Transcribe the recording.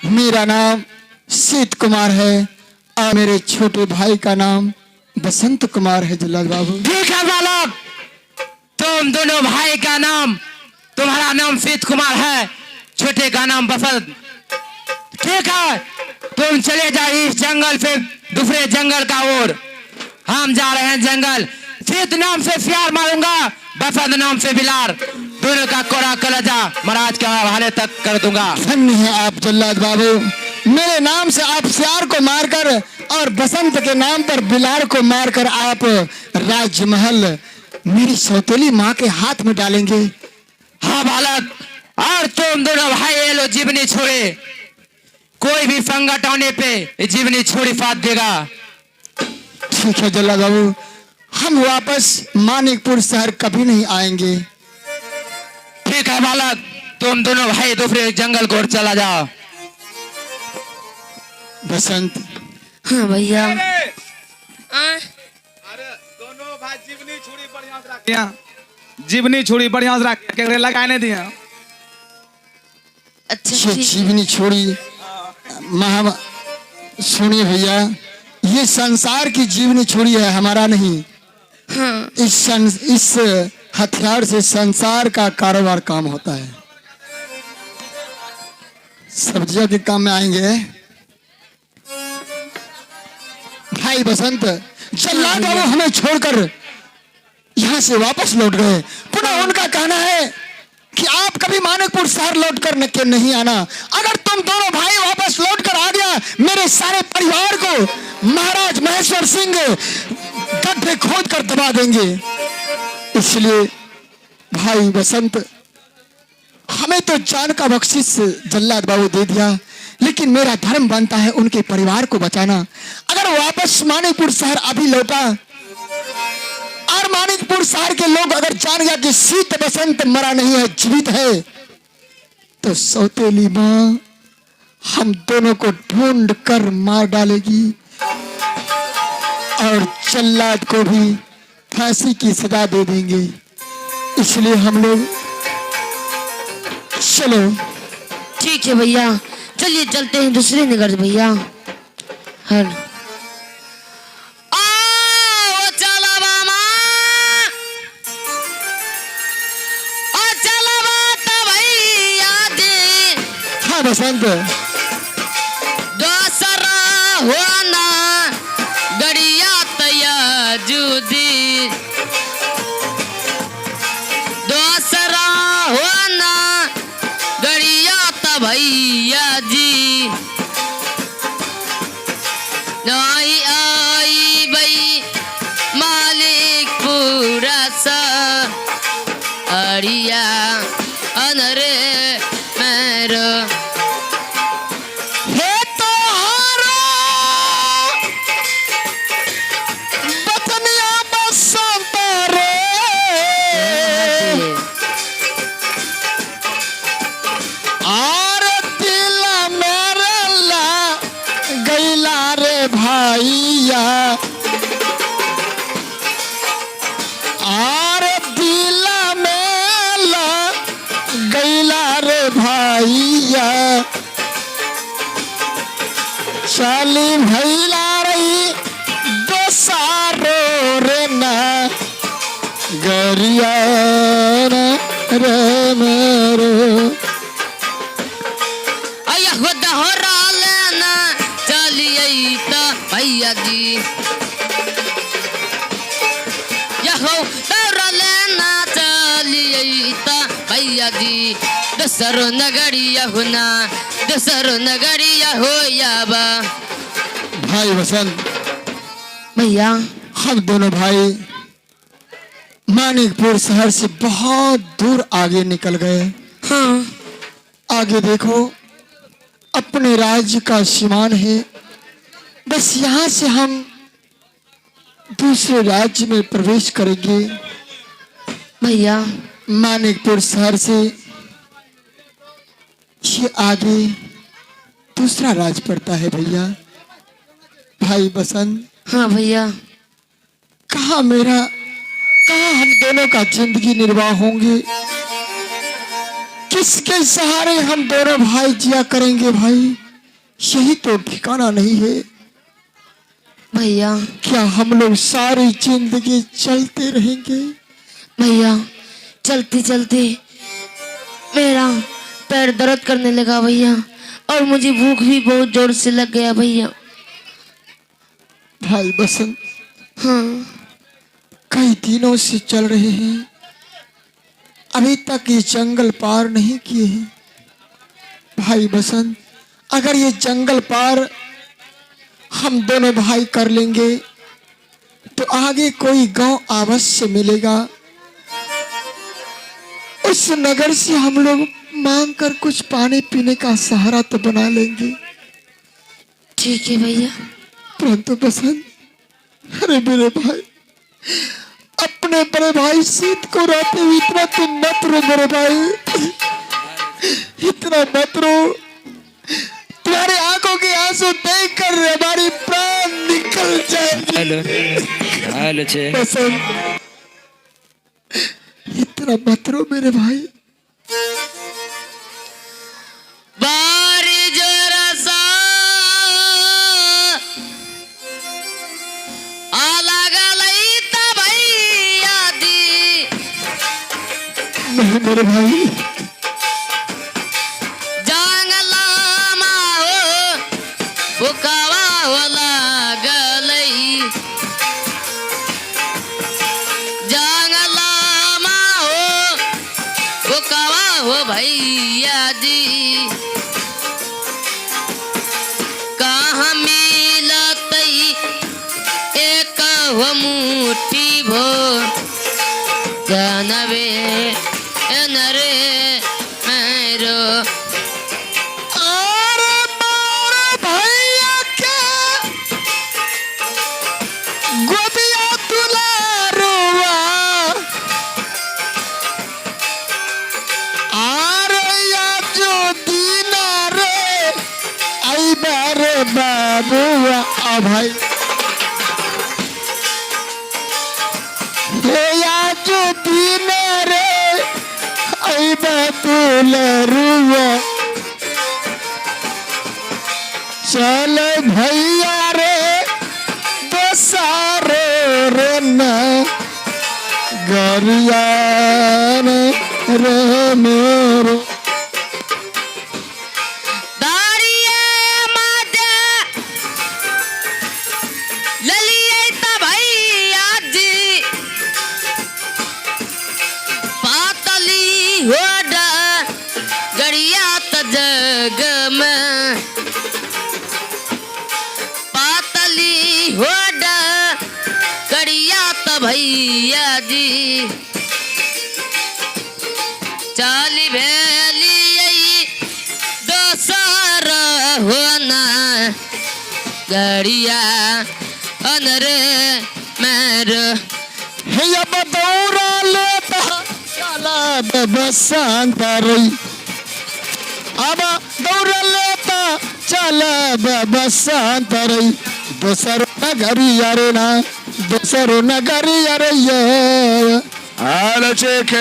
मेरा नाम सीत कुमार है और मेरे छोटे भाई का नाम बसंत कुमार है जल्लाद बाबू। ठीक है बालक, तुम दोनों भाई का नाम, तुम्हारा नाम सीत कुमार है, छोटे का नाम बसंत। ठीक है, तुम चले जाओ इस जंगल से दूसरे जंगल का ओर। हम जा रहे हैं जंगल। सीत नाम से सियार मारूंगा, बसंत नाम से बिलार। दोनों का कोरा कलेजा महाराज के हवाले तक कर दूंगा। धन्य है आप जल्लाद बाबू। मेरे नाम से आप सियार को मारकर और बसंत के नाम पर बिलार को मारकर आप राजमहल मेरी सौतेली माँ के हाथ में डालेंगे। हाँ बालक, और तुम दोनों भाई ये लो जीवनी छोड़े, कोई भी संकट आने पे ये जीवनी छोड़ी साथ देगा। ठीक है जल्लाद बाबू, हम वापस मानिकपुर शहर कभी नहीं आएंगे। ठीक है बालक, तुम दोनों भाई दूसरे जंगल को ओर चला जाओ। बसंत। हाँ भैया। अरे दोनों भाई जीवनी छुरी बढ़िया से रख, जीवनी छुरी बढ़िया से रख के लगाए नहीं दिया। अच्छा। ये ठीक। जीवनी छोड़ी महा, सुनिए भैया, ये संसार की जीवनी छोड़ी है, हमारा नहीं। हाँ। इस हथियार से संसार का कारोबार काम होता है। सब्जियों के काम में आएंगे। भाई बसंत, जल्लाद बाबू हमें छोड़कर यहाँ से वापस लौट गए। पुनः उनका कहना है कि आप कभी मानिकपुर शहर लौट कर के नहीं आना। अगर तुम दोनों भाई वापस लौट कर आ गया, मेरे सारे परिवार को महाराज महेश्वर सिंह गड्ढे खोद कर दबा देंगे। इसलिए भाई बसंत, हमें तो जान का बख्शिश जल्लाद बाबू दे दिया, लेकिन मेरा धर्म बनता है उनके परिवार को बचाना। अगर वापस मानिकपुर शहर अभी लौटा और मानिकपुर शहर के लोग अगर जान गया कि शीत बसंत मरा नहीं है, जीवित है, तो सौतेली माँ हम दोनों को ढूंढ कर मार डालेगी और जल्लाद को भी फांसी की सजा दे देंगे। इसलिए हम लोग चलो। ठीक है भैया, चलिए चलते हैं दूसरे नगर भैया। हर आओ चला मामा, ओ चलबा त भैया जी। हाँ बसंत। दोसरा होना गड़िया तया जुदी, दोसरा होना गड़िया त भैया जी। नहीं आई बई मालिक पूरा सा अड़िया अनरे मेरो। हे तोहारो बचनिया बसंत रे, और दिल मेरे ला गैला रे भाइया, और दिल में ला गैला रे भाइया, चली भैला रही दोसारो रे ना गरिया रे मेरो। अया हो दोहरा लेना चलिए त भैया जी, यहो दोहरा लेना चलिए त भैया जी। दोसरो नगरिया हुना, दोसरो नगरिया हो याबा। भाई बसंत। भैया। हम दोनों भाई मानिकपुर शहर से बहुत दूर आगे निकल गए। हाँ। आगे देखो, अपने राज्य का सीमान है। बस यहाँ से हम दूसरे राज्य में प्रवेश करेंगे। भैया। मानिकपुर शहर से ये आगे दूसरा राज्य पड़ता है भैया। भाई बसंत। हाँ भैया। कहाँ मेरा, कहाँ हम दोनों का जिंदगी निर्वाह होंगे? किसके सहारे हम दोनों भाई जिया करेंगे भाई? यही तो ठिकाना नहीं है। भैया, क्या हम लोग सारी जिंदगी चलते रहेंगे? भैया, चलते चलते मेरा पैर दर्द करने लगा भैया, और मुझे भूख भी बहुत जोर से लग गया भैया। भाई बसंत, हाँ। कई दिनों से चल रहे हैं, अभी तक ये जंगल पार नहीं किए हैं। भाई बसंत, अगर ये जंगल पार हम दोनों भाई कर लेंगे तो आगे कोई गांव अवश्य मिलेगा। उस नगर से हम लोग मांग कर कुछ पानी पीने का सहारा तो बना लेंगे। ठीक है भैया। परंतु बसंत, अरे मेरे भाई, अपने बड़े भाई सीत को रोते हुए इतना तुम मत रो मेरे भाई, इतना मत रो। तुम्हारे आंखों के आंसू देखकर हमारी प्राण निकल जाएगी। हेलो, हेलो छे। बसंत, इतना मत रो मेरे भाई। बारी जरा सा आ लागलै त भैया दी। नहीं मेरे भाई। जंगलामा हो भुकवा हो लागलै, जंगलामा हो भुकवा हो भैया जी, कहाँ मिलतै एक हो मुट्ठी भो जानवे नरे मेरो। अरे मारे भैया के गोदिया दुलारुआ, अरे या जो दीना रे आई बारे बाबुआ। आ भाई, हे या जो दीना रे आई दुलारुआ, चल भैया रे दोसारे रे न गरिया रे रे मेरो। दारिये माते ललियै त भैया जी, पातली हो गरिया त जग में, पातली हो गरिया त भैया जी, चाली भेलियै दोसर होना गरिया अनरे मेरो। हे अब दौड़ा लेता चला बसंत रे, अब दौड़ा लेता चला बसंत रे, दोसर नगरिया रे ना, दोसर नगरिया रे ये। Hello check.